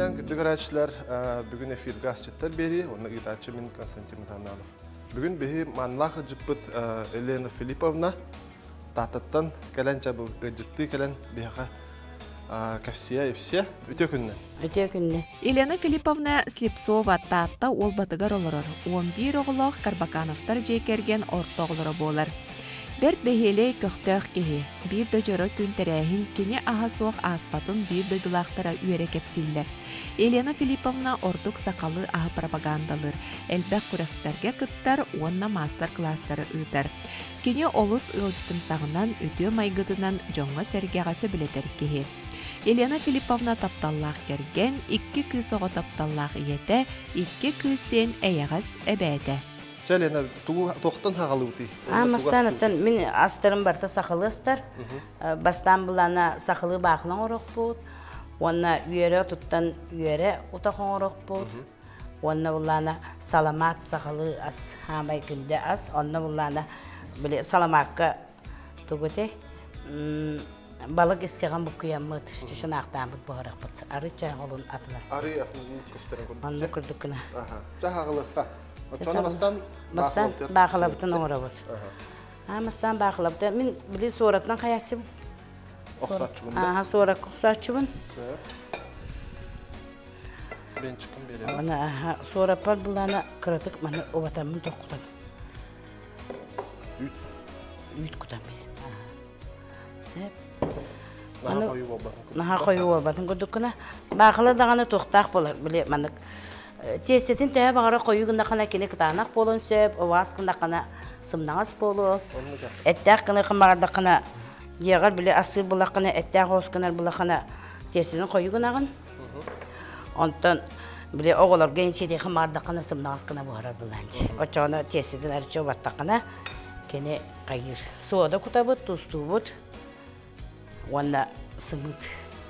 күннэн күндү көрөөччүлэр, бүгүн эфиргэ асчыттар биэрии, уонна ыытааччы мин Константин Матананов. Бүгүн биһи манлаах ыдьыппыт Елена Филипповна Тааттаттан кэлэн чабы ыдьыттыы кэлэн биһиэхэ кэпсиэ ипсиэ. Үтүө күннэн. Үтүө күннэ. Елена Филипповна Слепцова Таатта Уолбатыгар олорор, 11 оҕолоох Карбакановтар дьиэ кэргэн орто оҕолоро буолар. Бэрт бэһиэлэй, көхтөөх киһи. Биир да дьоро күн тэрээһин кини аһа суох ааспатын биир дойдулаахтара үөрэ кэпсииллэр. Елена Филипповна ордук сахалыы аһы пропагандалыыр, элбэх күрэхтэргэ кыттар уонна маастар-кылаастары ыытар. Кини олус ыалдьытымсаҕынан, үтүө майгытынан дьоҥҥо-сэргэҕэ сөбүлэтэр киһи. Елена Филипповна тапталлаах кэргэн, икки кыыс оҕо тапталлаах ийэтэ, икки кыыс сиэн эйэҕэс эбээтэ. Чэ, Лена, тугу туохтан хаҕалыбытый? Аан оттон мин астарым барыта сахалыы астар. Бастаан былаана сахалыы баахына оҥоруохпут. Уонна үөрэ туттан үөрэ утах оҥоруохпут. Уонна буллаана саламаат сахалыы ас, хаамай күндү ас. Онно буллаана били саламаакка тугу этэй? Балык искэҕин буккуйаммыт, чучунаахтааммыт буһарахпыт. Арыы чай холун атынас. Арыы атын көстөрөн курдук. Оннук курдук гына. Чэ хаҕылыахха. Оччону бастаан Бастаан баахылабытын оҥоробут. Аа, бастаан баахылабытын. Мин били суоратынан хайааччыбын. Охсооччугун да? Аа, суоракка охсооччубун. Бенчикин беребин. Аны аха суораппар булана кыратык маны убатаммын тохкутам. Үүт. Үүт кутам били. Сеп. Наһаа хойуу буолбатын курдук. Наһаа хойуу буолбатын курдук гына. Баахыла даҕаны туохтаах буолар били маннык тиэстэтин төһө баҕара хойуу гыннахына кини кытаанах буолуон сөп, оваас гыннахына сымнаҕас буолуо. Эттээх гына баҕардаххына дьиэҕэр били астыыр булаххына эттээх оҕус гынар булаххына тиэстэтин хойуу гынаҕын. Онтон били оҕолорго инсиэтиэхэ маардаххына сымнаҕас гына буһарар былаанчы. Оччоҕуна тиэстэтин арыччы убаттаххына кини хайыыр. Суода кутабыт, тустуубут уонна сымыыт.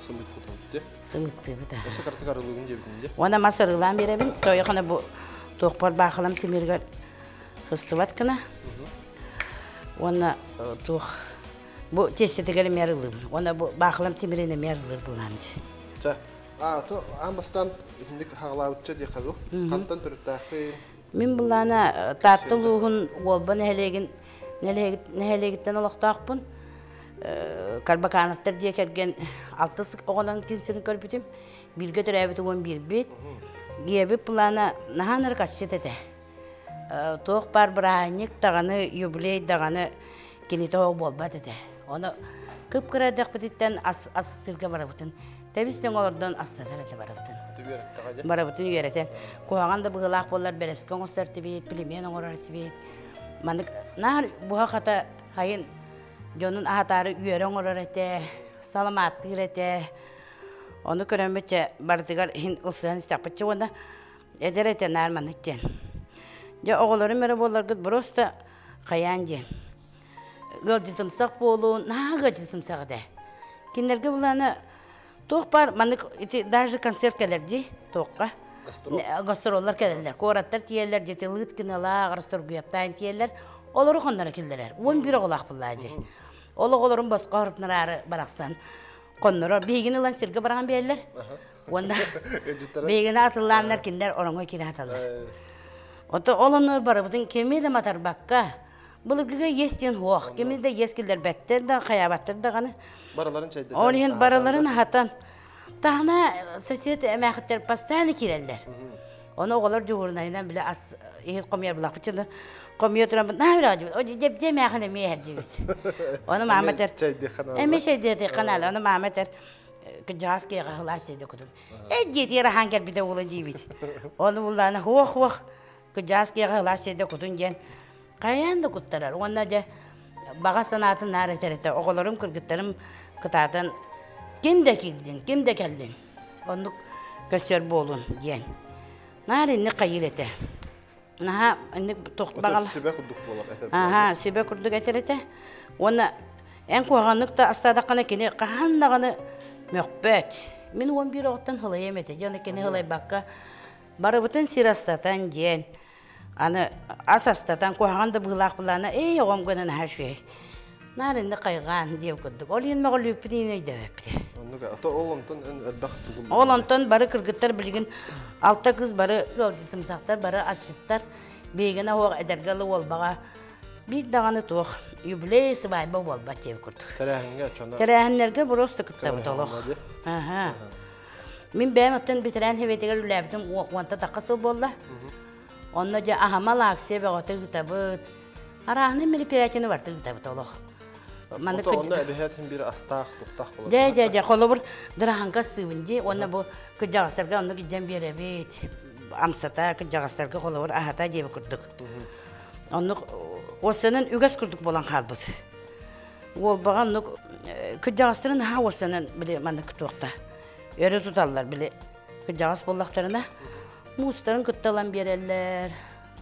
Сымыыт кутабыт дии. Сымыыттыыбыт. Өссө кыратык арылыыбын диэбитин дии. Уонна мас арыылаан биэрэбин. Тойохона бу туохпар баахылам тимиргэр ыстыбат гына. Уонна туох бу тиэстэтигэр эмиэ арылыыбын. Уонна бу баахылам тимирин эмиэ арылыыр булаам дии. Чэ, а, то аан бастаан итинник хаҕалаабытча диэхэ дуу. Хантан төрүттээххин? Мин былаана Таатта улууһун Уолба нэһилиэгин нэһилиэгиттэн олохтоохпун. Карбакановтар дьиэ кэргэн алтыс оҕонон күн сирин көрбүтүм. Бииргэ төрөөбүт 11-бит. Ийэбит плана наһаа наркаччыт этэ. Туох баар бырааһынньык даҕаны, юбилей даҕаны кинитэ оһох буолбат этэ. Ону кып-кыра эрдэхпититтэн ас астыырга барабытын. Тэбис-тэҥ олордон астатар этэ барабытын. Барабытын үөрэтэн. Куһаҕан да быһыылаах буоллар бэрэскэ оҥостор этибит, пельмен оҥорор этибит. Маннык наар буһа-хата хайын дьонун аһатаары үөрэ оҥорор этэ, саламааттыыр этэ. Ону көрөммүт чэ барытыгар иһин ылсыһан истэхпит уонна эдэр этэ наар маннык диэн. Дьэ оҕолорум эрэ буолларгыт просто хайаан диэн. Ыалдьытымсах буолуу, наһаа ыалдьытымсах этэ. Кинилэргэ булаана туох баар маннык ити даже концерт кэлэр дии туохха гастроллар кэлэллэр куораттар тиийэллэр дьити Лыткиналаах Расторгуевтаан тиийэллэр олору хонноро киллэрэр 11 оҕолоох буллаа дии ол оҕолорун босхо хорутунараары барахсан хонноро биһигини ылан сиргэ баран биэрэллэр уонна биһигини атыллааннар кинилэр ороҥҥо киирэ саталлар ото ол онно барыбытын кими да матарбакка былыргыга иэс диэн суох кими да иэс киллэрбэттэр да хайаабаттар даҕаны барыларын чэйдэтэн ол иһин барыларын аһатан таһына сосед эмээхиттэр постоянно киирэллэр ону оҕолор дьуһуурунайынан бile ас иһит хомуйар булахпытчыны хомуйа тураммыт наһаа үрэҕэ дьибит дьэбдьэ эмээхин эмиэ иһэр дьибит ону маама этэр эмиэ чэйдиэххэ наада ону маама этэр кырдьаҕас киһиэхэ сылаас чэйдэ кутун э диэтигэр аһаан кэлбитэ уола диибит ону буллаана хуох хуох кырдьаҕас киһиэхэ сылаас чэйдэ кутун диэн хайаан да куттарар уонна дьэ баҕа санаатын наар этэр этэ оҕолорум кыргыттарым кытаатан ким да киирдин ким да кэллин оннук көрсөр буолун диэн наар инник хайыыр этэ наһаа инник туох баҕала сүбэ курдук буолар этэр аха сүбэ курдук этэр этэ уонна эн куһаҕаннык да астаатаххына кини хаһан даҕаны мөхпөт мин 11 оҕоттон һылайым этэ дьэ кини һылайбакка барыбытын сир астатан диэн аны ас астатан куһаҕан да быһыылаах былаана эй оҕом гына наһаа үчүгэй наар инник хайҕаан диэн курдук ол иһин мөҕүллүүппүт иһин өйдөөбөппүт. Оннук ото ол онтон элбэх тугул. Ол онтон бары кыргыттар билигин алта кыз бары ыалдьытымсахтар, бары асчыттар. Биһигини оһох эдэргэ ылы уолбаҕа биир даҕаны туох юбилей сыбаайба буолбат диэбит курдук. Тэрээһиҥҥэ чоно. Тэрээһиннэргэ просто кыттабыт олох. Аха. Мин бэйэм оттон ветеран хеветигэр үлээбитим уонта тахха сыл буолла. Онно дьэ аһамал акция бөҕөтө ыытабыт. Арааһынай мероприятиены барыта ыытабыт олох. Маннык онно эбэһээтин бир астаах, тухтаах болар. Дьэ, дьэ, дьэ, холобур, дыраһанка астыыбын дии. Уонна бу кырдьаҕастарга оннук илдьэн биэрэбит. Амсата, кырдьаҕастарга холобур аһата диэбит курдук. Оннук уоссанан үгэс курдук буолан хаалбыт. Уолбаҕа оннук кырдьаҕастары наһаа уоссанан били маннык туохта өрө туталлар били кырдьаҕас буоллахтарына муустарын кытта ылан биэрэллэр,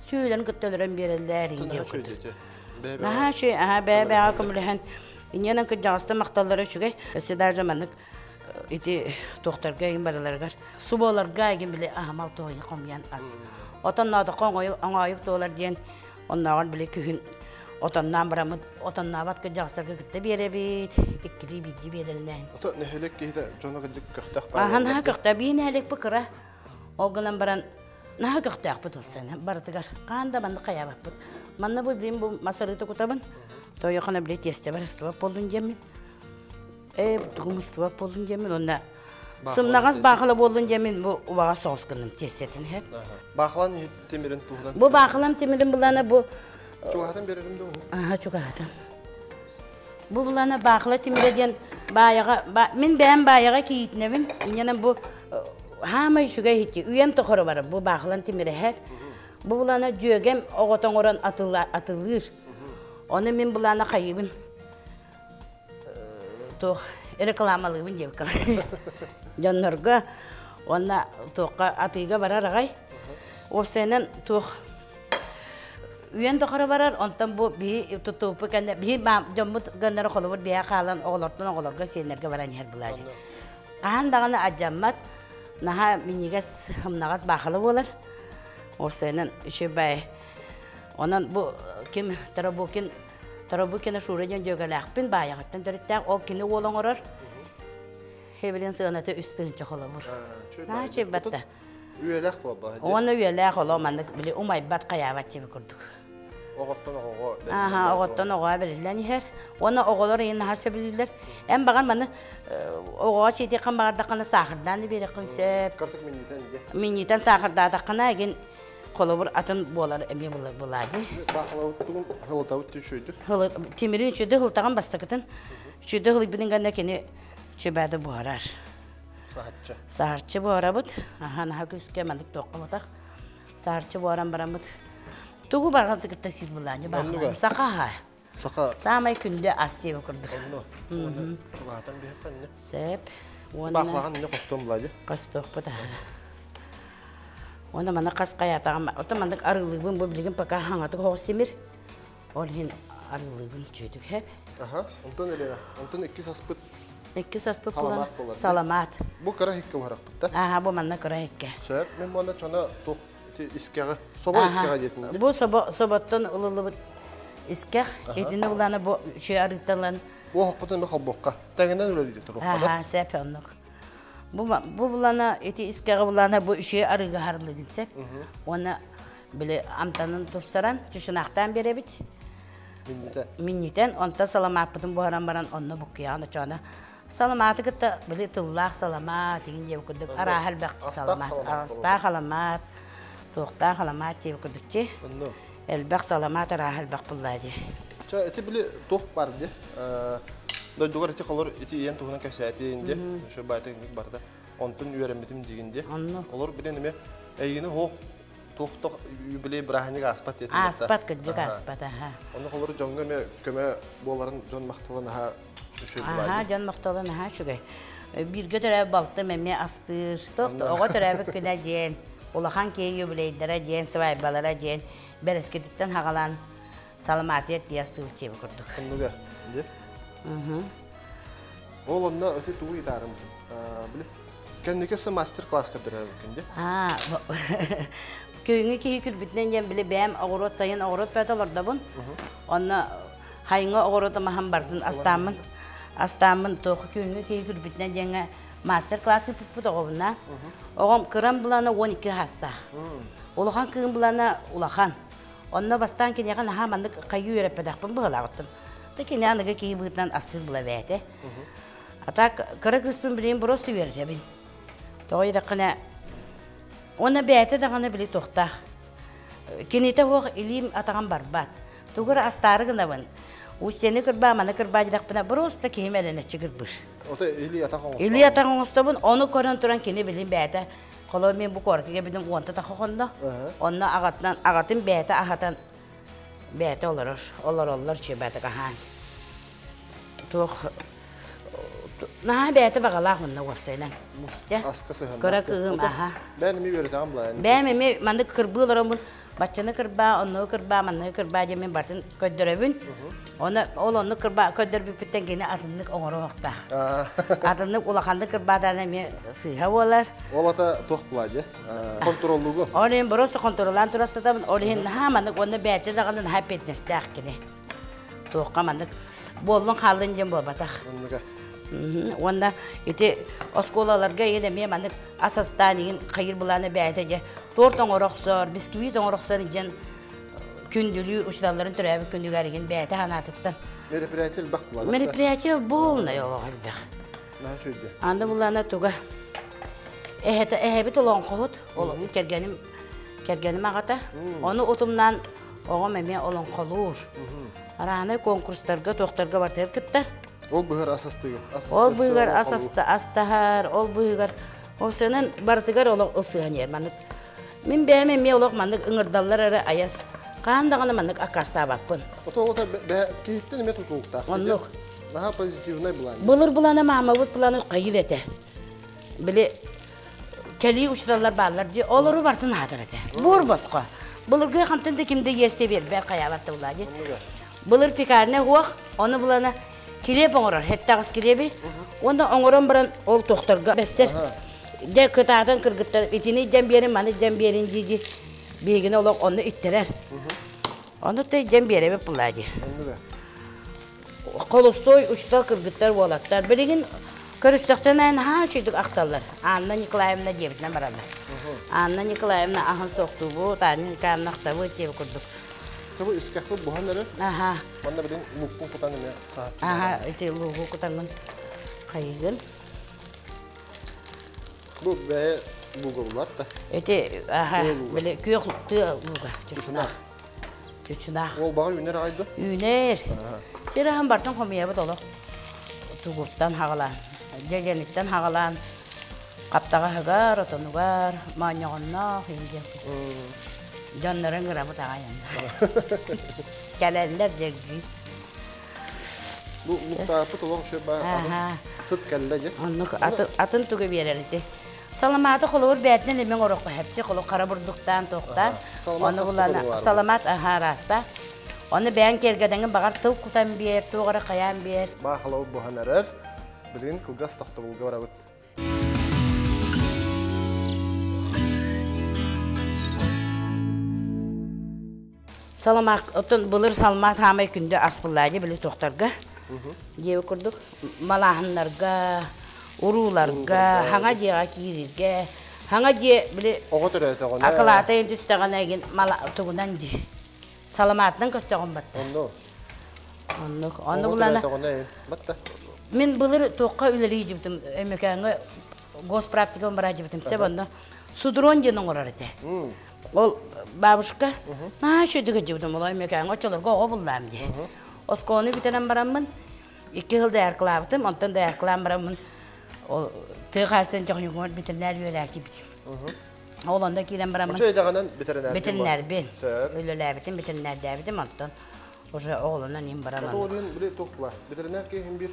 сүүлэрин кытта өлөрөн биэрэллэр диэн курдук. Наһаа үчүгэй, аһаа бэйэ-бэйэҕэ көмөлөһөн инньэнэн кырдьаҕастар махталлара үчүгэй. Өссө даже маннык ити туохтарга игин барыларыгар суболарга игин били аһамал туойу хомуйан ас. Отонноотоххо оҥоойук туолар диэн оннооҕор били күһүн отонноон бараммыт отоннообот кырдьаҕастарга кытта биэрэбит, иккилии биирдии биэрэринээн. Ото нэһилиэк киһитэ дьоно кырдьык көхтөөх баар. Наһаа көхтөөх, биир нэһилиэкпит кыра. Ол гынан баран наһаа көхтөөхпүт ылсан барытыгар. Хаан да маннык хайаабаппыт. Манна бу билим бу мас арыыта кутабын. Тойохона били тиэстэбэр ыстыбат буоллун диэммин. Ээ тугум ыстыбат буоллун диэммин уонна сымнаҕас баахыла буоллун диэммин бу убаҕас соҕус гынным тиэстэтин иһэ. Баахылан тимирин туһунан. Бу баахылам тимирин булана бу Чугаһатан берерим да Аха чугаһатан. Бу булана баахыла тимирэ диэн баайаҕа мин бэйэм баайаҕа кийиитинэбин. Инньэнэн бу хаамай үчүгэй иһити үйэм тохору барар бу баахылан тимирэһэр. Бу булана дьүөгэм оҕото оҥорон атылыыр. Ону мин булана хайыыбын туох рекламалыыбын диэбиккэ дьоннорго уонна туохха атыыга барар аҕай. Уопсайынан туох үйэн тохоро барар, онтон бу биһи тутууппу кэннэ биһи дьоммут гыннары холобур биһэ хаалан оҕолортон оҕолорго сиэннэргэ баран иһэр былаадьы. Хаһан даҕаны адьаммат, наһаа минньигэс, ымнаҕас баахала буолар. Уопсайынан үчүгэй. Онон бу ким Тарабукин Тарабукина Шура диэн дьүөгэлээхпин баайаҕыттан төрүттээх ол кини уол оҥорор. Хебилин сыаната 3 тыһыынча холобур. Наһаа үчүгэй Үөлээх буолба. Уонна үөлээх олоо маннык били умайбат хайаабат диэби курдук. Оҕоттон оҕоҕо Аха, оҕоттон оҕоҕо бэриллэн иһэр. Уонна оҕолор ыйын наһаа сөбүлүүллэр. Эн баҕар маны оҕоҕо сиэтиэххин баҕардаххына саахардаан да биэриэххин сөп. Кыртык минньитэн дьэ. Минньитэн саахардаатаххына эгин холобур атын буолар эмиэ буолар буолаа дии. Баахылабыт хылытабыт үчүөйдүк. Тимирин үчүөйдүк хылытаҕын бастакытын. Үчүөйдүк хылыйбытын гэннэ кини чүбээдэ буһарар. Саһарчы. Саһарчы буһарабыт. Аха, наһаа күскэ маннык туохха батах. Саһарчы буһаран бараммыт. Тугу барҕан кытта сиир булаанньа баахылаан. Саха аһа. Саха. Саамай күндү ас сиэбэ курдук. Онно. Чугаһатан биһэххэ Сөп. Уонна Баахлаҕан инне хостуом буладьы. Хостуохпут аха. Уонна маны хас хайаатаҕым, оттон маннык арыылыыбын бу билигин пока хаҥатык оҕус тимир. Ол иһин арыылыыбын үчүгдүк хэп. Аха, онтон Елена, онтон иккис аспыт Иккис аспыт булан саламаат. Бу кыра иһиккэ уһарахпыт да? Аха, бу манна кыра иһиккэ. Сөп, мен буонна чоно тух искэҕэ, собо искэҕэ диэтин. Бу собо соботтон ылыллыбыт искэх, итини булана бу үчү арыыталан. Бу оһохпутун холбуохха. Тэҥинэн үлэлиир туруохха да? Аха, сөп оннук. Бу бу булана ити искэҕэ булана бу үчү арыыга харылыгын сөп. Уонна били амтанын тупсаран, чучунаахтаан биэрэбит. Минньитэн. Минньитэн, онтон саламааппытын буһаран баран онно буккуйаҕын очоона. Саламааты кытта били тыллаах саламаат игин диэбит курдук арааһа элбэх саламаат. Астаах аламаат, туохтаах аламаат диэбит курдук чи. Элбэх саламаат арааһа элбэх буллаа дии. Ча ити били туох бар ди. Дойдугар ити холор ити иен туһунан кэпсээтиин ди. Ошо баайта барда. Онтун үөрэммитим дигин ди. Олор билен эме эйгини хоох туох юбилей бырааһынньык ааспат диэтин Ааспат, кырдьык ааспат, аха. Онно холору дьоҥҥо эмэ көмө буоларын дьон махтала наһаа үчүгэй Аха, дьон махтала наһаа үчүгэй. Бииргэ төрөөбүт балтым эмиэ астыыр. Туох да оҕо төрөөбүт күнэ диэн, улахан киһи юбилейдара диэн, свадьбалара диэн, бэрэскититтэн хаҕалаан саламаатыйар тиийэ астыыбыт диэбит курдук. Оннуга, дии. Ол онно өтө тугу ыйытаарым били Кэнники өссө мастер-класс көрдөрөрбүккүн дии. Аа, күһүҥҥү киһи күлбүтүнэн диэн били бэйэм оҕуруот сайын оҕуруот бөтө олордобун. Онно хайыҥа оҕуруот маһын бардын астааммын. Астааммын туох күһүҥҥү киһи күлбүтүнэн диэҥҥэ мастер-класс ыыппыппыт оҕобунаан. Оҕом кырам былаана 12 саастаах. Улахан кыым былаана улахан. Онно бастаан киниэхэ наһаа маннык хайыы үөрэппэтэхпин быһыылааҕыттым. Та кини аныгы киһи быһыытынан астыыр була эбээтэ. А так кыра кыыспын билигин просто үөрэтэбин. Тоҕо диэтэххинэ уонна бэйэтэ даҕаны били туохтаах. Кинитэ суох илиим атаҕым барбат. Тугу эрэ астаары гынабын. Устьяны кырбаа, маны кырбаа диэтэхпинэ, просто киһим элэнэччи кырбыыр. Ото илии атах оҥостобун. Илии атах оҥостобун, ону көрөн туран кини билин бэйэтэ холоо мен бу куоракка билин уонта таха хонно. Онно аҕатынан аҕатын бэйэтэ аһатан бэйэтэ олорор, олороллор чүөбээтик аһаан. Туох наһаа бэйэтэ баҕалаах онно уопсайынан Устя. Аска сыһыаннаах. Кыра кыыһым аха. Бэйэн эми үөрэтэҕин булаайын. Бэйэм эми маннык кырбыы олороммун баччаны кырбаа, оннугу кырбаа, манныгы кырбаа диэн мин барытын көрдөрөбүн. Оны ол оннук кырбаа көрдөрбүппүттэн кини атыннык оҥоруохтаах. Атыннык улаханнык кырбаатаан эмиэ сыыһа буолар. Ол ата туох була дьэ? Контроллуугу. Ол иһин просто контроллаан турастатабын. Ол иһин наһаа маннык уонна бэйэтэ даҕаны наһаа эппиэтинэстээх кини. Туохха маннык буоллун хааллын диэн буолбатах. Оннуга. Уонна ити оскуолаларга иһин эмиэ маннык ас астаан иһин хайыр былаана бэйэтэ дьэ торт оҥоро охсор, бисквит оҥоро охсор дьэн күндүлүүр учууталларын төрөөбүт күнүгэр игин бэйэтэ санаатыттан. Мероприятие элбэх булаана. Мероприятие полное олох элбэх. Наһаа үчүгэй. Аны булаана туга эһэтэ эһэбит олоҥхоһут, ол кэргэним кэргэним аҕата. Ону утумнаан оҕом эмиэ олоҥхолуур. Араанай конкурстарга, туохтарга бартыгар кыттар. Ол быһыгар ас астыгын. Ол быһыгар ас астаһар, ол быһыгар Осынан барытыгар олох ылсыһан иһэр маннык. Мин бэйэм эмиэ олох маннык ыҥырдаллар эрэ айас. Хаан даҕаны маннык аккаастаабаппын. Ото олото киһиттэн эмиэ тутулуктаах. Оннук. Наһаа позитивнай былаан. Былыр былаана маамабыт былааны хайыр этэ. Били кэлии учууталлар бааллар дии, олору бартын аһатар этэ. Буор босхо. Былыргы хантан да ким да иэстэ биэрбэт хайаабат да булаа дии. Былыр пекарня уох, ону булана килиэп оҥорор, һэттэҕис килиэби. Уонна оҥорон баран ол тохторго бэссэр. Дьэ кытаатан кыргыттар итини дьэн биэрин, маны дьэн биэрин дии-дии биһигини олох онно иттэрэр. Ону тэ дьэн биэрэбит булаа дии. Холустой учуутал кыргыттар уолаттар билигин көрүстөхтөрүнэ наһаа үчүгдүк ахталлар. Анна Николаевна диэбитинэн бараллар. Анна Николаевна аһын суохтуубут, Анна Николаевна ахтабыт диэбит курдук. Тобу искэхпит буһан эрэр. Аха. Манна билин лууккун кутан эмиэ хаһаччы. Аха, ити луугу кутаҥҥын хайыгын. Бу бэйэ лууга булат да. Ити аха, били күөх тыа лууга. Чучунаах. Чучунаах. Ол баҕа үүнэр аҕай дуо? Үүнэр. Сир аһын бартын хомуйабыт олох. Тугуртан хаҕалаан, дьэдьэниттэн хаҕалаан, хаптаҕаһыгар, отонугар, моонньоҕонноох иһин Дьоннорун ыҥырабыт аҕай Кэлэллэр дьэгдии. Бу луктааппыт олох үчүгэй баа сыт кэллэ дьэ. Оннук атын тугу биэрэр ити. Саламааты холобур бээтинэн эмиэ оҥоруохха сөп холу хара бурдуктаан туохтаан ону булана саламаат аһаа араастаах. Ону бэйэҥ киэргэдэҥин баҕар тыл кутан биэр, туох эрэ хайаан биэр. Баа холобур буһан эрэр. Билигин кылгас тохтобулга барабыт. Саламаат, оттон былыр саламаат хаамай күндү ас буллаа дии били туохтарга. Диэбит курдук малааһыннарга, урууларга, хаҥа дьиэҕэ киириргэ, хаҥа дьиэ били Оҕо төрөөтөҕүнэ акылаата түстэҕинэ игин мала тугунан дии. Саламаатынан көрсөҕүн батта. Онно. Оннук. Онно булана батта. Мин былыр туохха үлэлии дьибитим Өймөкөөҥҥө госпрактикам бараа дьибитим сеп онно судрон диэн оҥорор этэ. Ол бабушка наһаа үчүгэйдик дьибитим ол Өймөкөөҥҥө оччолорго оҕо буллаам дии. Оскуоланы бүтэрэн бараммын икки сыл даяркалаабытым, онтон даяркалаан бараммын ол тыа хаһаайыстыбатын техникумар ветеринар үөрээ киирбитим. Ол онно киирэн бараммын Очо идэҕинэн ветеринарбин. Ветеринарбин. Үлэлээбитим, ветеринардээбитим, онтон уже оҕолонон иһин баран. Ото ол иһин били туох була? Ветеринар киһин бир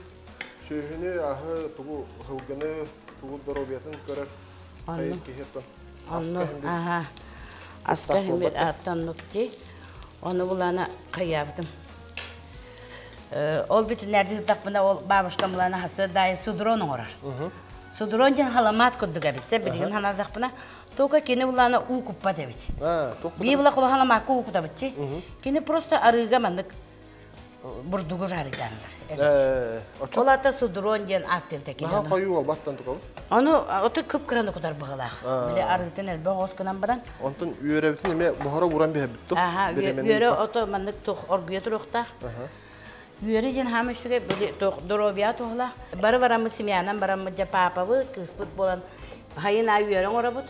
сүөһүнү, аһы, тугу сылгыны, тугу доруобуйатын көрөр Онно. киһи оттон. Онно, аха. Аска иһин бир аттаннык дии. Ону булана хайаабытым. Ол битиннэрди сыттахпына ол бабушкам булана хасы даайы судрон оҥорор. Судрон диэн халамаат курдук эбит. Билигин санаатахпына, только кини булана уу куппат эбит. Бии була халамаакка уу кутабытчы. Кини просто арыыга маннык. Бурдугу жарыйданылар. Ол ата судрон диэн ааттыыр кини. Наһаа хойуу буолбаттан тукабыт. Ону ото кып-кыраны кутар быһылаах. Били арыытын элбэх оҕус гынан баран. Онтон үөрэбитин эмиэ буһара ууран биһэбит ту. Аха, үөрэ ото маннык тух оргуйа туруохтаах. Үөрэ диэн хаама үчүгэй били туох доруобуйа туһалаах. Бары бараммыт семьянан бараммыт дьэ паапабыт, кыыспыт буолан хайын аа үөрэ оҥоробут.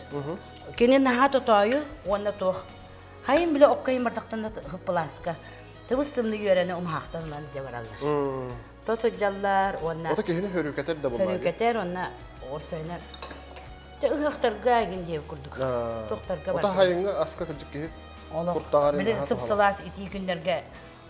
Кини наһаа тотоойу уонна туох хайын били оккайын бардахтан хыппылааска тыбыс тымны үөрэни умаһахтан ылан дьэ бараллар. То сылдьаллар уонна Ото киһини хөрүүкэтэр да буоллаа. Хөрүүкэтэр уонна орсайна Дьэ ыһыахтарга игин диэбит курдук. Тохтарга бар. Ото хайыҥҥа аска кырдьык киһи Олох били сып-сылаас итии күннэргэ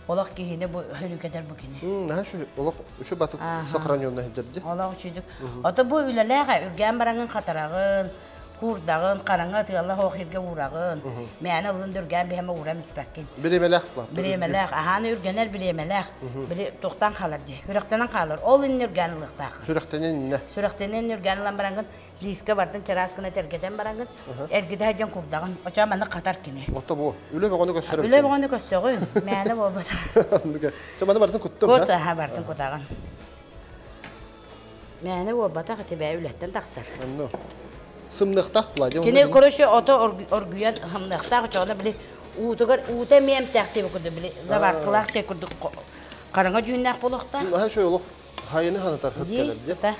олох киһини бу хөрүүкэтэр бу кини. Наһаа үчүгэй олох үчү батык сохраненный сылдьар Олох үчүйдүк. Ото бу үлэлээх үргээн бараҥын хатараҕын, куурдаҕын, хараҥа тыала хоох иргэ уураҕын, мээнэ ылын да үргээн биһэмэ уурам испэккин. Бириэмэлээх Бириэмэлээх, аһааны үргэнэр бириэмэлээх. Били туохтан хаалар дии. Сүрэхтэнэн хаалар. Ол иннин үргээн ылыахтааххын. Сүрэхтэнэн иннэ. Сүрэхтэнэн үргээн ылан бараҥҥын, лиискэ бардын чараас гына тэргэтэн бараҥҥын, эргитэ сылдьан курдаҕын. Очоо маннык хатар кини. Ото бу үлэ бөҕөнү көссөрө. Үлэ бөҕөнү көссөҕүн. Мээнэ буолбат. Чэ маны бартын куттум. Кут, аха бартын кутаҕын. Мээнэ буолбатах ити бээ үлэттэн тахсар. Онно. Сымныахтаах була. Кини короче ото оргуйан хамныахтаах очоҕуна били уутугар уута эмиэ эмтээх диэбит курдук били заваркалаах чэй курдук хараҥа дьүһүннээх буолуохтаах. Наһаа үчүгэй олох хайыны ханатар хыт кэлэр дии.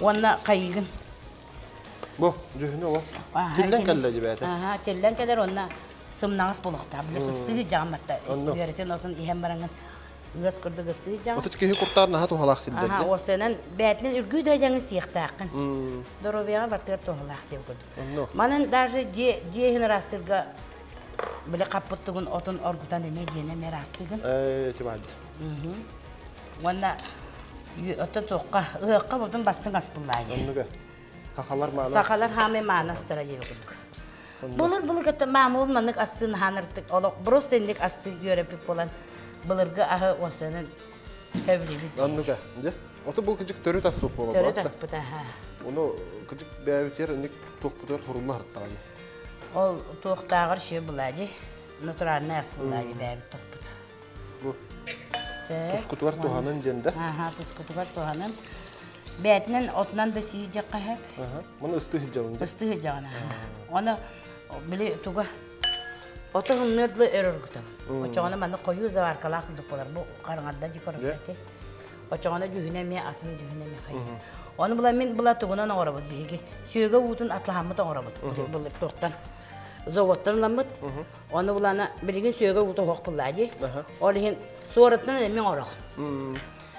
Уонна хайыгын. Бу дьүһүнү олох тиллэн кэллэ дибээтэ. Аха, тиллэн кэлэр уонна сымнаҕас буолуохтаах. Били ыстыгы дьаамматта. Үөрэтин отун иһэн бараҥын ыас курдук ыстыы дьаҥ. Отут киһи куртаар наһаа туһалаах сирдэр Аха, уопсайынан бээтинэн үргүү да дьаҥы сиэхтээххин. Доруобуйаҕа бартыгар туһалаах диэн курдук. Манан даже дьиэ дьиэ иһин ыраастыырга били хаппыт тугун отун оргутан эмиэ дьиэни эмиэ ыраастыыгын. Ээ, тибаады. Уонна оттон туохха ыһыахха бутун бастыҥ ас буллаа дии. Оннуга. Сахалар маанас. Сахалар хаамай маанастара диэби курдук. Былыр былыр кытта маамабын маннык астыын хааныртык олох просто инник асты үөрэппит буолан былыргы аһы уосанын хөбүлүүбүт. Оннуга. Дьэ. Ото бу кыдьык төрүт аспыт буола. Төрүт аспыт аха. Ону кыдьык бэйэбитигэр инник туохпутугар хорулла хартаҕа Ол туохтааҕар шүө булади. Натуральный ас булади бэйэбит тохпут. Бу тускутугар туһанын диэн да. Аха, тускутугар туһанын. Бээтинэн отунан да сии дьэххэ сөп. Маны ыстыы сылдьабын да. Ыстыы сылдьаҕын Оны били туга ото хымныыр дылы өр оргутабын. Очоҕуна манна хойуу заваркалаах курдук буолар. Бу хараҥарда декорация. Очоҕуна дьүһүнэ эмиэ атын дьүһүнэ эмиэ хайы. Оны була мин була тугунан оҥоробут биһиги. Сүөгэ уутун атлаһаммыт оҥоробут. Былыр туохтан заводтан ыламмыт. Оны булана билигин сүөгэ уута оһох буллаа дии. Ол иһин суоратынан эмиэ оҥорох.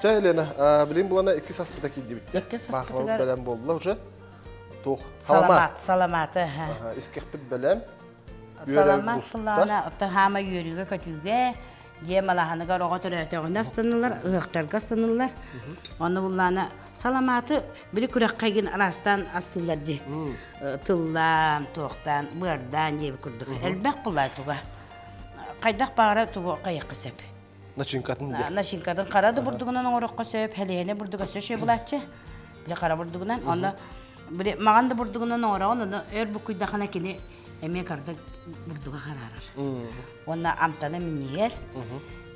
Чэ, Елена, билин булана иккис аспыта киирдибит. Иккис аспытыгар бэлэм буолла уже. Туох? Саламат. Саламаты. Искехпит бэлэм. Саламат буллаана, отто хаама үөрүүгэ көтүүгэ, дьиэ малаһаныгар оҕо төрөөтөҕүнэ астанылар, ыһыахтарга астанылар. Оны буллаана саламаты били күрэххэ гин араастаан астыылар дии. Тыллаан, туохтаан, быардаан диэбит курдук. Элбэх буллаа туга. Хайдах баҕара тугу хайыахха сөп. Начинкатын диэ. Начинкатын хара да бурдугунан оҥороххо сөп, хэлиэһинэ бурдуга өссө үчүгэй булааччы. Били хара бурдугунан. Онно били маҕан да бурдугунан оҥороҕун, ону өр буккуйдахына кини эмиэ кардык бурдуга хараарар. Уонна амтана минньийэр.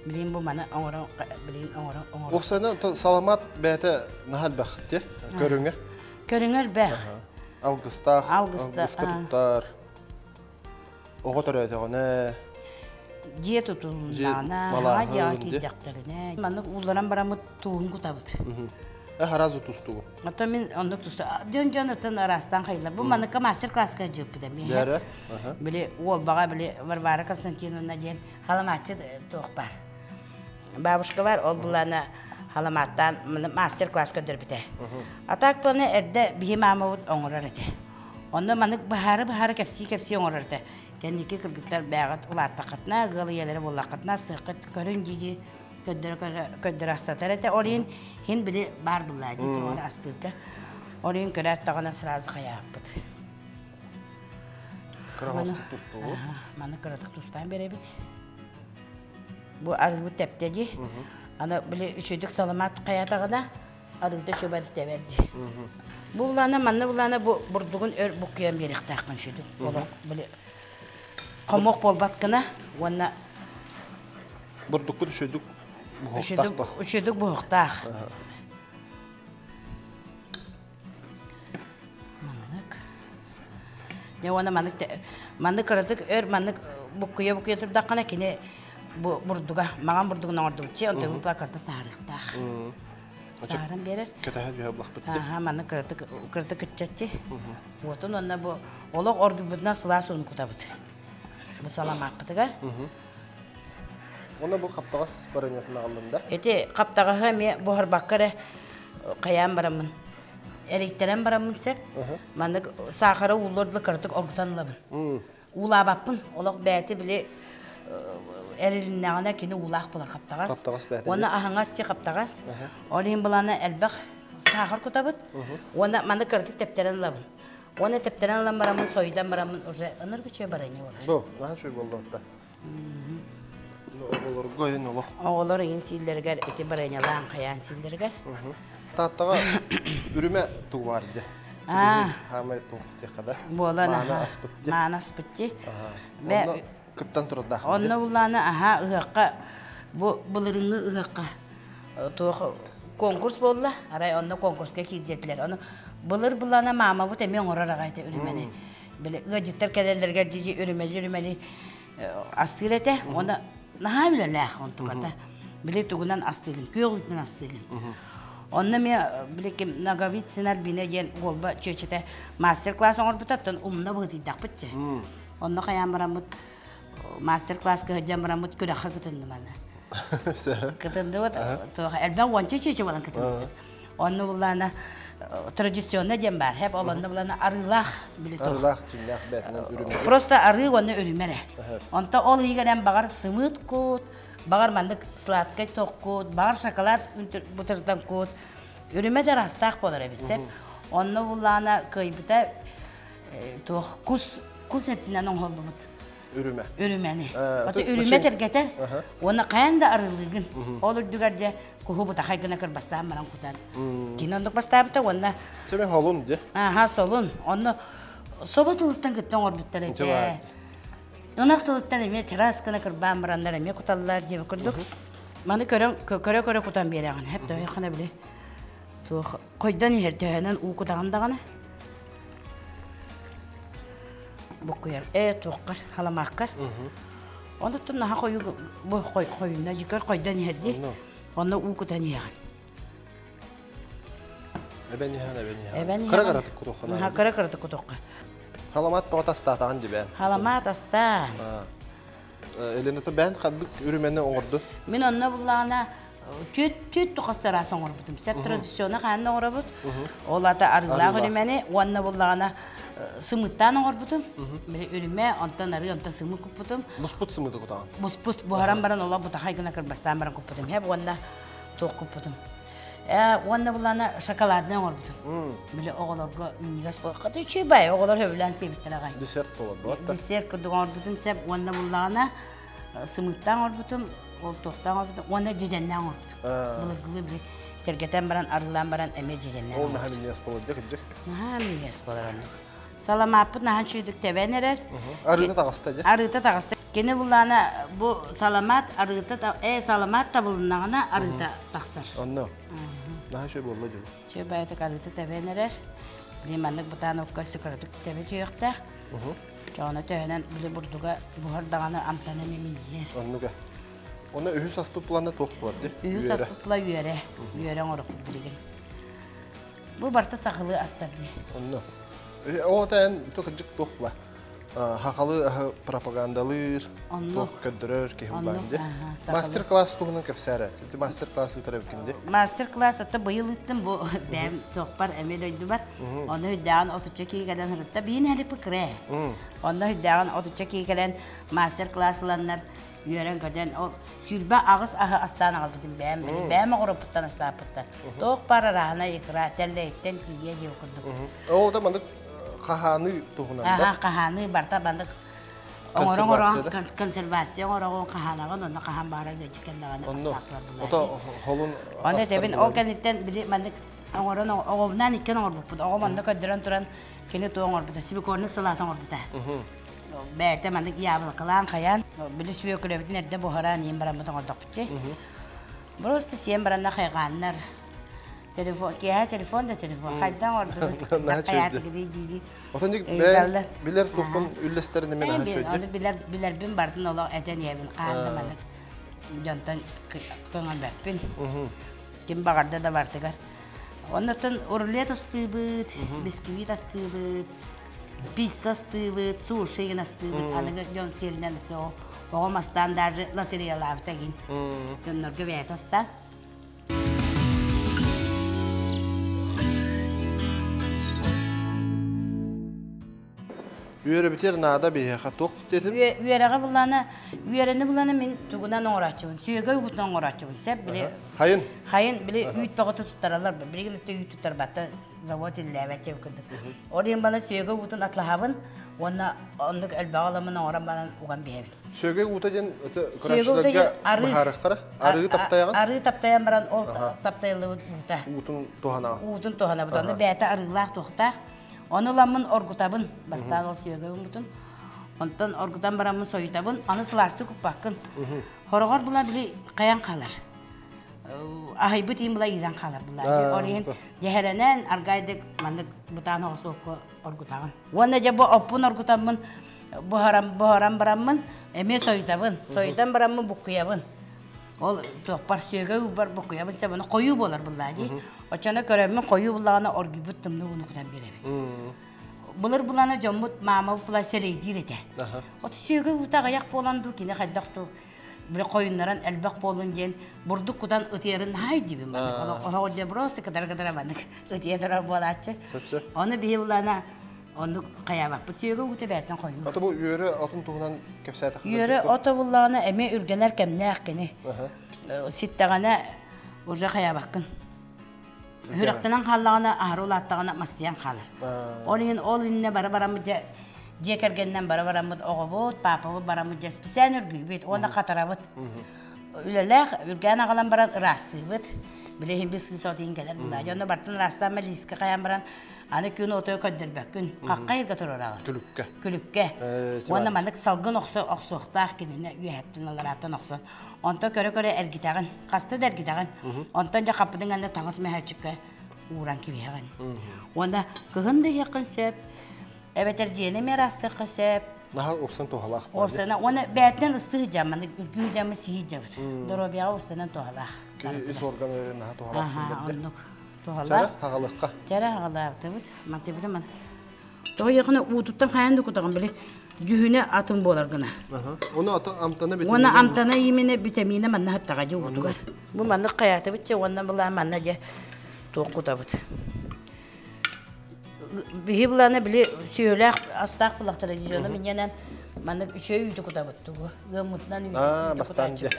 Билин бу маны оҥоро билин оҥоро оҥоро. Оксана саламат бэйэтэ наһаа элбэх те көрүҥэ. Көрүҥэ элбэх. Алгыстаах, алгыска туттар. Оҕо төрөөтөҕүнэ дьиэ тутулуннаҕына, хаҥа дьиэҕэ киирдэхтэринэ, маннык уулларан бараммыт тууһун кутабыт. Э, тустугу. Ото мин оннук тусту. Дьон-дьон ытын араастаан хайылар. Бу маныкка мастер-класска дьыппыта миэхэ. Дьэрэ. Били уолбаҕа били Варвара Константиновна диэн халамааччы туох бар. Бабушка бар, ол булана халамааттаан мастер-класс көрдөрбүтэ. А так планы эрдэ биһи маамабыт оҥорор этэ. Онно маннык быһаары-быһаары кэпсии-кэпсии оҥорор этэ. Кэнники кыргыттар бэйэҕит улааттаххытына, ыал ийэлэрэ буоллаххытына астыаххыт көрүн дии-дии көрдөрө астатар этэ. Ол иһин иһин били баар буллаа дии тоҕо астыырга. Ол иһин көрөөт даҕаны сразу хайааппыт. Кыраҕастык тустубут. Маны кыратык тустаан биэрэбит. Бу арыыбыт тэптэ дии. Аны били үчүгдүк саламаат хайаатаҕына арыыта чөбөр тэбэр дии. Бу булаана манна булаана бу бурдугун өр буккуйан биэриэхтээххин сүдү. Олох били хомуох буолбат гына уонна бурдукпут үчүгдүк Үчүдүк буһуктаах. Маннык. Дьэ уонна маннык маннык кыратык өр маннык буккуйа-буккуйа турдаххына кини бу бурдуга маҕан бурдугун оҥордубут чи онтон бу карта саарыахтаах. Сааран биэрэр. Кэтэһэ түһэ булахпыт. Аха маннык кыратык кыратык кыччаччы. Уотун онно бу олох оргуйбутунан сылаас ууну кутабыт. Бу саламааппытыгар. Уонна бу хаптаҕас барыанньатын аҕаллым да? Ити хаптаҕаһы эмиэ буһарбакка эрэ хайаан бараммын. Эрийтэрэн бараммын сөп. Маннык саахара ууллар дылы кыратык оргутан ылабын. Уулаабаппын. Олох бэйэтэ били эрилиннэҕинэ кини уулаах буолар хаптаҕас. Хаптаҕас бэйэтэ. Уонна аһаҥас ти хаптаҕас. Ол иһин былаана элбэх саахар кутабыт. Уонна маннык кыратык тэптэрэн ылабын. Уонна тэптэрэн ылан бараммын, сойутан бараммын уже ыныргы үчүгэй барыанньа буолар. Бу, наһаа үчүгэй буолла Оҕолорго иһин олох. Оҕолор иһин сииллэригэр ити барыанньалаан хайаан сииллэригэр. Тааттаҕа үрүмэ тугу баар дьэ. Хаамай туох диэххэ да. Буолан Маана аспыт дьэ. Маана аспыт дьи. Онно кыттан турардаах. Онно буллаана аха ыһыахха бу былырыҥҥы ыһыахха туох конкурс буолла. Арай онно конкурска киирдиэтилэр. Ону былыр буллаана маамабыт эмиэ оҥорор аҕай этэ үрүмэни. Били ыалдьыттар кэлэллэригэр дьиди үрүмэли-үрүмэли астыыр этэ. Уонна наһаа үлэлээх онтуката. Били тугунан астыыгын, күөх үүтүнэн астыыгын. Онно эмиэ били ким Ноговицын Альбина диэн уолба чүөчэтэ мастер-класс оҥорбута, оттон умна быһыытыйдахпыт чэ. Онно хайаан бараммыт мастер-класска сылдьан бараммыт күрэххэ кытынным аны. Кытынныбыт, туох элбэх уонча чүөчэ буолан кытынныбыт. Онно буллаана традиционно диэн баар. Хэп ол онно буллаана арыылаах били туох. Арыылаах дьиҥнээх бээтинэн үрүмэ. Просто арыы уонна үрүмэ эрэ. Онто ол иһигэр баҕар сымыыт кут, баҕар маннык сладкай тох кут, баҕар шоколад бутырдан кут. Үрүмэ да араастаах буолар эбит сеп. Онно буллаана кыайбыта туох кус кус этинэн оҥоһуллубут Үрүмэ. Үрүмэни. Ото үрүмэ тергэтэ. Уонна хайан да арылыыгын. Ол үрдүгэр дьэ куһу бутахай гына кырбастаан баран кутан. Кини оннук бастаабыта уонна Чэбэ холун дьэ. Аха солун. Онно собо тылыттан кытта оҥорбуттар этэ. Ынах тылыттан эмиэ чараас гына кырбаан бараннар эмиэ куталлар диэбит курдук. Маны көрөн көрө-көрө кутан биэрэҕин. Хэп төһө били туох хойдон иһэр төһөнөн уу кутаҕын даҕаны. Буккуйар ээ туоххар халамааккар. Онуттан наһаа хойуу бу хойунна дьикэр хойдон иһэр дии. Онно уу кутан иһэҕин. Эбэн иһэн, эбэн иһэн. Эбэн иһэн. Кыра кыратык кутуохха наада. Кыра кыратык кутуохха. Халамаат тоҕо тастаатаҕын дьибээн. Халамаат астаан. Елена бээн ханнык үрүмэни оҥорду? Мин онно буллаҕына түөт түөт тухастараас оҥорбутум. Сеп традиционно хаанна оҥоробут. Ол ата арыылаах үрүмэни уонна буллаҕына сымыттаан оҥорбутум. Били үрүмэ, онтон арыы, онтон сымыт куппутум. Буспут сымыты кутаҕын? Буспут. Буһаран баран ола бутахай гына кырбастаан баран куппутум. Хэп уонна туох куппутум. Уонна буллаана шоколаднай оҥорбутум. Били оҕолорго минньигэс буолар. Үчүгэй бай, оҕолор сөбүлээн сиэбиттэр аҕай. Десерт буолар Десерт курдук оҥорбутум сеп. Уонна буллаҕына сымыыттаан оҥорбутум, ол туохтаан оҥорбутум, уонна дьэдьэннээн оҥорбутум. Былыргылыы били тиргэтэн баран, арыылаан баран эмиэ дьэдьэннээн Ол наһаа минньигэс буолар дьэ кырдьык. Наһаа минньигэс буолар оннук. Саламааппыт наһаа үчүгүйдүк тэбэн эрэр. Арыыта таҕыста дьэ. Арыыта таҕыста. Кини буллаана бу саламаат арыыта саламаат табылыннаҕына арыыта тахсар. Онно. Наһаа үчүгэй буолла дьэ. Үчүгэй баайытык арыыта тэбэн эрэр. Били маннык бытаан окко сыкыратык тэбэ түһүөхтээх. Чоҕуна төһөнөн били бурдуга буһар даҕаны амтана эмиэ минньийэр. Оннуга. Онно үһүс аспыт плана туох буолар дии? Үһүс аспыт пла үөрэ. Үөрэ оҥорокпут билигин. Бу барыта сахалыы астар дии. Онно. Оҕото эн кырдьык туох була? Хахалы аһы пропагандалыыр, туох көрдөрөр киһи булаан дии. Мастер-класс туһунан кэпсээрэ. Ити мастер-класс ыытар эбиккин дии. Мастер-класс отто быйыл ыыттым бу бэйэм туохпар эмиэ дойдубар. Онно үрдээҕин отучча киһи кэлэн сырытта. Биин хэлиппи кырэ. Онно үрдээҕин отучча киһи кэлэн мастер-класс ыланнар үөрэн-көтөн ол 28 аһы астаан аҕалбытым бэйэм бэйэм оҕороппуттан астааппыттар. Туох баар арааһына икра тэллэйиттэн тиийэ диэн курдук. Ол да маннык хаһааныы туһунан да? Аха, хаһааныы барта маннык оҥорон консервация оҥороҕун хаһаанаҕын онно хаһан баара үөчү кэллэҕинэ астаахтар булар. Ото холун Оны тэбин ол кэнниттэн били маннык оҥорон оҕобунаан иккиэн оҥорбуппут. Оҕом онно көрдөрөн туран кини туох оҥорбута свекольный салат оҥорбута. Бэйэтэ маннык яблокалаан хайаан били свеколебитин эрдэ буһаран иин бараммыт оҥордохпут чи. Просто сиэн баранна хайҕааннар. Телефон, киэһэ телефон да телефон. Хайдан ордубут. Хайаатыгы Отон бэйэҥ билэр туоххун үллэстэрин эмиэ наһаа үчүгэй. Ону билэр билэрбин бардын олох этэн иһэбин. Хаан да маннык дьонтон көҥөлбөппүн. Ким баҕарда да бартыгар. Оннуттан рулет астыыбыт, бисквит астыыбыт, пицца астыыбыт, суши гын астыыбыт. Аныгы дьон сиэринэн оҕом астаан даже лотереялаабыта гин. Дьоннорго бэйэтэ астаан. Үөрэбитигэр наада биһиэхэ туох диэтим? Үөрэҕи буллаана, үөрэни буллаана мин тугунан оҥорооччубун, сүөгэй уутунан оҥорооччубун. Сөп били Хайын? Хайын били үүт бөҕөтө туттараллар. Билигин өттө үүт туттарбаттар, завод иллээбэт диэн курдук. Ол иһин бана сүөгэй уутун атлаһабын уонна оннук элбэҕи ыламмын оҥорон баран уган биһэбин. Сүөгэй уута диэн көрөөччүлэргэ быһаарыахтара. Арыы таптайаҕын? Арыы таптайан баран ол таптайыллыбыт уута. Уутун туһанаҕын. Уутун туһанабыт. Ону бэйэтэ арыылаах туохтаах. Ону ыламмын оргутабын. Бастаан ол сүөгэй уутун. Онтон оргутан бараммын сойутабын. Аны сылаастыы куппаккын. Хороҕор була били хайан хаалар. Аһыйбыт иин була иирэн хаалар була. Ол иһин дьэһэрэнэн аргайдык маннык бытаан оҕосуокка оргутаҕын. Уонна дьэ бу оппун оргутаммын буһаран буһаран бараммын эмиэ сойутабын. Сойутан бараммын буккуйабын. Ол туохпар сүөгэй уубар буккуйабын себ хойуу буолар буллаа дии. Оччоно көрөммүн хойуу буллаҕына оргуйбут тымныы ууну кутан биэрэбин. Былыр булана дьоммут маама була сэлэйдиир этэ. От сүөгэй уута аҕыйах буолан дуу кини хайдах дуу били хойуннаран элбэх буоллун диэн бурдук кутан ытыйарын наһаа өйдүүбүн маннык. Оһоҕор дьэ просто кытара-кытара маннык ытыйа турар буолааччы. Ону биһи булана оннук хайаабаппыт сүөгэй уута бэйэттэн хойуу. Ото бу үөрэ отун туһунан кэпсээтэххэ. Үөрэ ото буллаҕына эмиэ үргэнэр кэмнээх кини. Ситтэҕинэ уже хайаабаккын. Үрэхтэнэн хааллаҕына, аһары улааттаҕына мастыйан хаалар. Ол иһин ол иннэ бара бараммыт дьэ дьиэ кэргэнинэн бара бараммыт оҕобут, паапабыт бараммыт дьэ списээн үргүүбүт уонна хатарабыт. Үлэлээх үргээн аҕалан баран ыраастыыбыт. Били иһин бис сыыс отуйун кэлэр буолаа. Дьонно бартын ыраастаан лиискэ хайан баран аны күн отуйа көрдөрбөккүн. Хахха иргэ туруораҕын. Күлүккэ. Күлүккэ. Уонна маннык салгын охсо охсуохтаах кинини үөһэттэн аларааттан охсон. Онтон көрө-көрө эргитэҕин, хаста да эргитэҕин. Онтон дьэ хаппытыҥ анна таҥас мөһөөччүккэ ууран кэбиһэҕин. Уонна кыһын да иһиэххин сөп, эбэтэр дьиэни эмиэ ыраастыахха сөп. Наһаа уопсан туһалаах. Уопсана уонна бээтинэн ыстыы сылдьан, маннык үргүү сылдьаммыт сии сылдьабыт. Доруобуйаҕа уопсанан туһалаах. Киһи ис орган наһаа туһалаах Аха, оннук. Туһалаах. Чэрэ хаҕалыахха. Чэрэ хаҕалаабытыбыт. Мантыбыты ман. Тоҕо якына уутуттан хайан да кутаҕын били дьүһүнэ атын буолар гына. Оны амтана битамина. Уонна амтана именно витамина манна хаттаҕа дьэ уутугар. Бу маннык хайаатыбыт чэ уонна былаа манна дьэ туох кутабыт. Биһи былаана били сүөлээх астаах булахтара дьоно минньэнэн маннык үчүгэй үүтү кутабыт тугу ыаммытынан үүтү бастаан дьэ.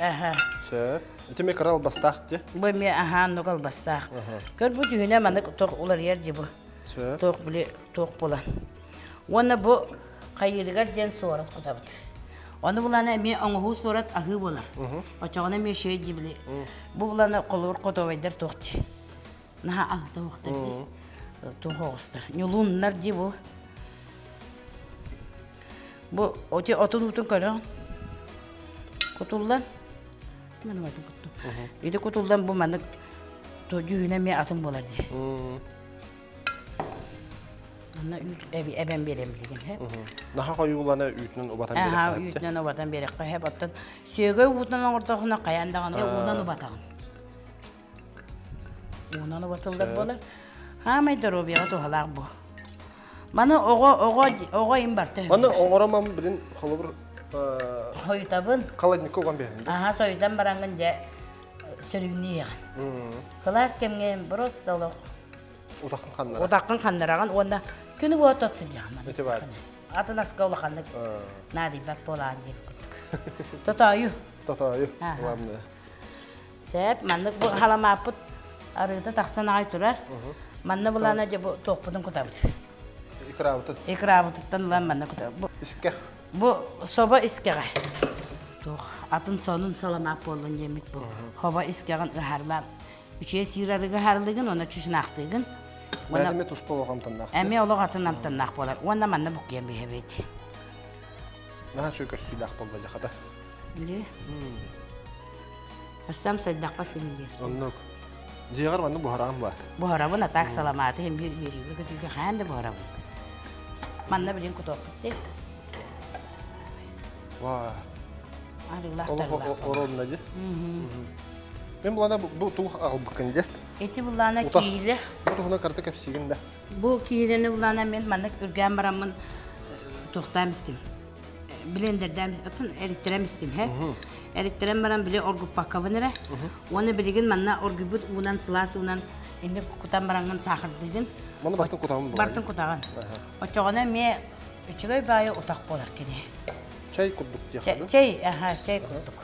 Сөп. Ити ми кыра албастаах дьэ. Бу эми аһаан нук албастаах. Көр бу дьүһүнэ маннык туох уларыйар дьи бу. Туох били туох буолан. Уонна бу хайыырыгар диэн суорат кутабыт. Ону булана эмиэ оҥоһуу суорат аһыы буолар. Очоҕуна эмиэ үчүгэй дии били. Бу булана холобур хотуобайдар туох дии. Наһаа аһыта уохтар дии. Туох оҕустар. Ньулууннар дии бу. Бу оти отун уутун көрөҕүн. Кутуллан. Маны батын куттум. Ити кутуллан бу маннык дьүһүнэ эмиэ атын буолар дии. Манна үүт эбэн биэрэм билигин һэ. Наха хойуулана үүтүнэн убатан биэрэххэ үүтүнэн убатан биэрэххэ һэп. Оттон сүөгэй уутунан оҥордохуна хайаан даҕаны уунан убатаҕын. Уунан убатыллар буолар. Хаамай доруобуйаҕа туһалаах бу. Маны оҕо оҕо оҕо им барта. Маны оҥоромам билин холобур Хойутабын. Холодникка уган биэрэм. Аха сойутан бараҥҥын дьэ сөрүүннүү Кылаас кэмҥэ просто олох утаххын ханнараҕын. Утаххын ханнараҕын уонна күнү буола тот сылдьаҕын. Атын аска улаханнык наадыйбат буолаан диэн курдук. Тотоойу. Тотоойу. Главное. Сөп, маннык бу халамааппыт арыыта тахсан аҕай турар. Манна булана дьэ бу туохпутун кутабыт. Икрабытын. Икрабытыттан ылан манна кутабыт. Искэх. Бу собо искэҕэ. Туох атын сонун саламаат буоллун диэммит бу. Хобо искэҕин ыһарлаан. Үчүгэй сиир арыгы ыһарлыгын уонна чучунаахтыыгын. Уонна эмиэ туспа олох амтаннаах. Эмиэ олох атын амтаннаах буолар. Уонна манна буккуйан биһэбит. Наһаа үчүгэй көстүүлээх буолла дьахата. Биле. Өссө амсайдахха симилиэс. Оннук. Дьиэҕэр маннык буһараҕын ба? Буһарабын, а так саламааты иһин биир үөрүүгэ көтүүгэ хаан да буһарабын. Манна билин кутуохпут дии. Ваа. Арыылаах Олох тарылаах. оруолуна дии. Мен булана бу туох аҕалбыккын дии. Ити буллаана Утах. киилэ. Бу туһунан карта кэпсиигин да. Бу киилэни буллаана мен маннык үргээн бараммын туохтаам истим. Блендердээн оттон эриттэрэн истим хэ. Эриттэрэн баран били оргуппаккабын эрэ. Уонна билигин манна оргуйбут уунан сылаас уунан инник кутан бараҥҥын саахардыгын. Маны бартын кутаҕын буолар. Бартын кутаҕын. Оччоҕуна эмиэ үчүгэй баайы утах буолар кини. Чай курдук диэххэ. Чэй, аха, чэй курдук.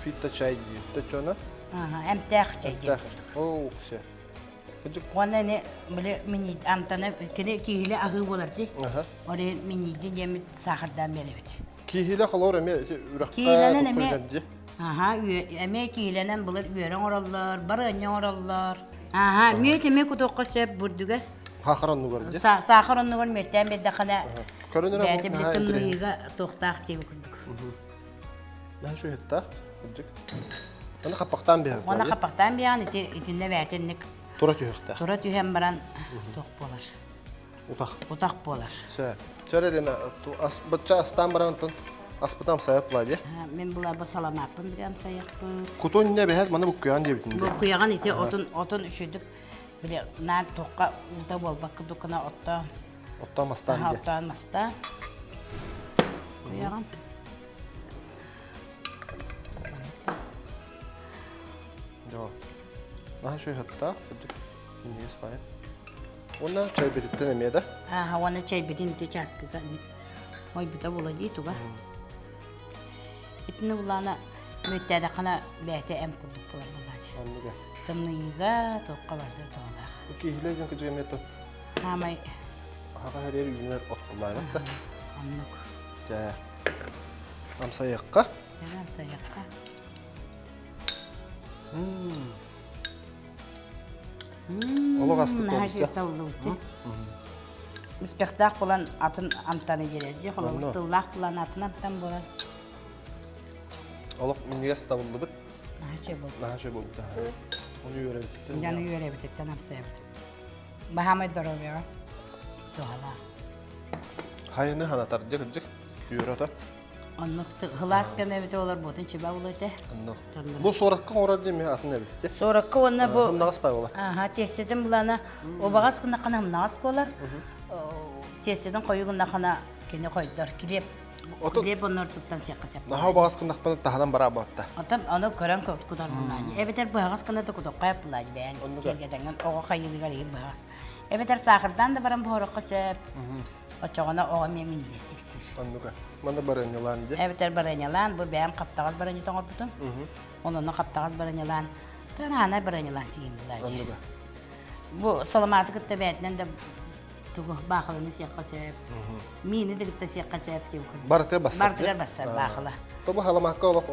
Фитто чай диир. Төччөнө? Аха, эмтээх чэй диир. Оо, все. Уонна ини били минид амтана кини киһилэ аһыы буолар ди. Ори миниди диэмит саахардаан биэрэбит. Киһилэ холоор эмиэ үрэххэ Киһилэнэн эмиэ Аха, эмиэ киһилэнэн былыр үөрэ оҥороллор, барыанньа оҥороллор. Аха, мүөт эмиэ кутуохха сөп бурдуга. Саахар оннугар дии. Саахар оннугар мүөттээн биэрдэххинэ Көрөн эрэ бэйэтэ били тымныйыыга туохтаах диэби курдук. Наһаа үчүгэйтээх, кырдьык. Аны хаппахтаан биһэҕин. Уонна хаппахтаан биһэҕин ити итиннэ бэйэтинник тура түһүөхтээх. Тура түһэн баран туох буолар. Утах. Утах буолар. Сөп. Чөр Елена, бачча астаан баран онтон аспытам сайап лади. Мен була саламааппын билем сайаппыт. Кутун не бэһэт маны буккуйаҕын диэбитин. Буккуйаҕын ити отун отун үчүдүк били наар туохха уута буолбакка дуккана оттоон. Оттоон мастаан диye. Оттоон мастаан. Куйаҕын. Joo. Наһаа үчүгэй сыттаах, кырдьык, минньигэс баайа. Уонна чайбититтэн эмиэ да? Ааха, уонна чайбитин ити чааскыга мойбута буола дии туга. Итини булаана мүөттээдэххинэ бэйэтэ эм курдук буолар буолааччы. Оннуга. Тымныйыыга туохха барда туһалаах. Киһилээ дьон кыдьык эмиэ то. Хаамай. Аха хэрээр үүнэр от булаабат да. Оннук. Чэ. Амсайыққа. Чэ, амсайыққа. Олох астык болбут. Испэхтээх булан атын амтаны биэрэр дии, холобур тыллаах булан атын амтан буолар. Олох минньигэс табыллыбыт. Наһаа үчүгэй буолбут. Наһаа үчүгэй буолбут. Ону үөрэбиттэн. Дьону үөрэбититтэн амсайабыт. Баһаамай доруобуйаҕа туһалаах. Хайыны ханатар дьик дьик үөрэ Оннук хылаас кэм эбитэ олор буотун чиба булу этэ. Оннук. Бу суоракка оҥорор диэн атын эбит. Суоракка уонна бу Хымнаҕас пай болар. Аха, тиэстэтин булана убаҕас гыннаххына хымнаҕас буолар. Тиэстэтин хойуу гыннаххына кини хойдор. Килиэп килиэп оннор туттан сиэххэ сөп. Наһаа убаҕас гыннахпына таһынан бараа буотта. Оттон ону көрөн кутар булаани. Эбэтэр быһаҕас гына да кутуккай булаани бэйэҥ киэргэтэҥҥин оҕо хайыылыгар иһин быһаҕас. Эбэтэр саахардаан да баран буһарыахха сөп. Оччоҕуна оҕо эмиэ минньигэстик сиир. Оннуга. Манна барыанньалаан дьэ. Эбэтэр барыанньалаан, бу бэйэм хаптаҕас барыанньата оҥорбутум. Онно хаптаҕас барыанньалаан, тараанай барыанньалаан сиин булаа дьэ. Оннуга. Бу саламааты кытта бэйэтинэн да тугу баахыланы сиэххэ сөп. Миини да кытта сиэххэ сөп диэн курдук. Барытыгар бассар. Барытыгар бассар баахыла. Тобу халамаакка олох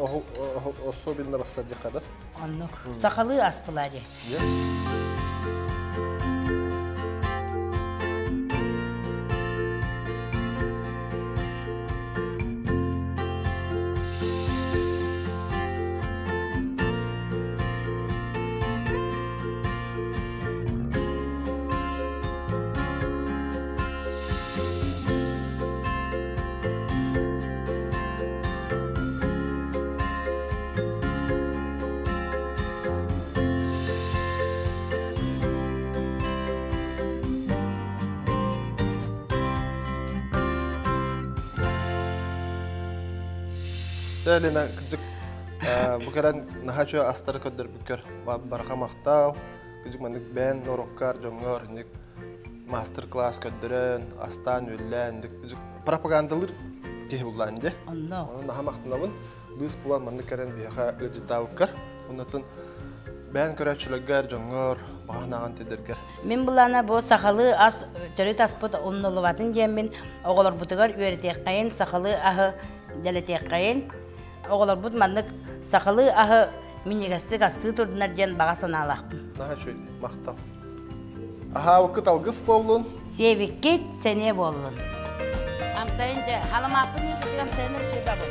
особенно бассар диэххэ да. Оннук. Сахалыы ас булаа дьэ. Лена кырдьык бу кэлэн наһаа үчүгэй астары көрдөрбүккэр барҕа махтал. Кырдьык маннык бэйэн норуоккар, дьоҥҥор инник мастер-класс көрдөрөн, астаан үөллээн пропагандалыыр киһи буллаан дьэ. Онно. Онон наһаа махтанабын. Быыс булан маннык кэлэн биһиэхэ ыалдьыттаабыккар. Оннотон бэйэн көрөөччүлэргэр, дьоҥҥор баҕа тидэргэр. Мин булана бу сахалыы ас төрүт аспыт умнуллубатын диэммин оҕолорбутугар үөрэтиэххэйин сахалыы аһы дэлэтиэххэйин. Оҕолорбут маннык сахалыы аһы минньигэстик астыы турдунар диэн баҕа санаалаахпын. Наһаа үчүгэй, махтал. Аһаабыккыт алгыс буоллун. Сиэбиккит сэниэ буоллун. Амсайын дьэ, халамааппын иититик амсайын үчүгэй бабы.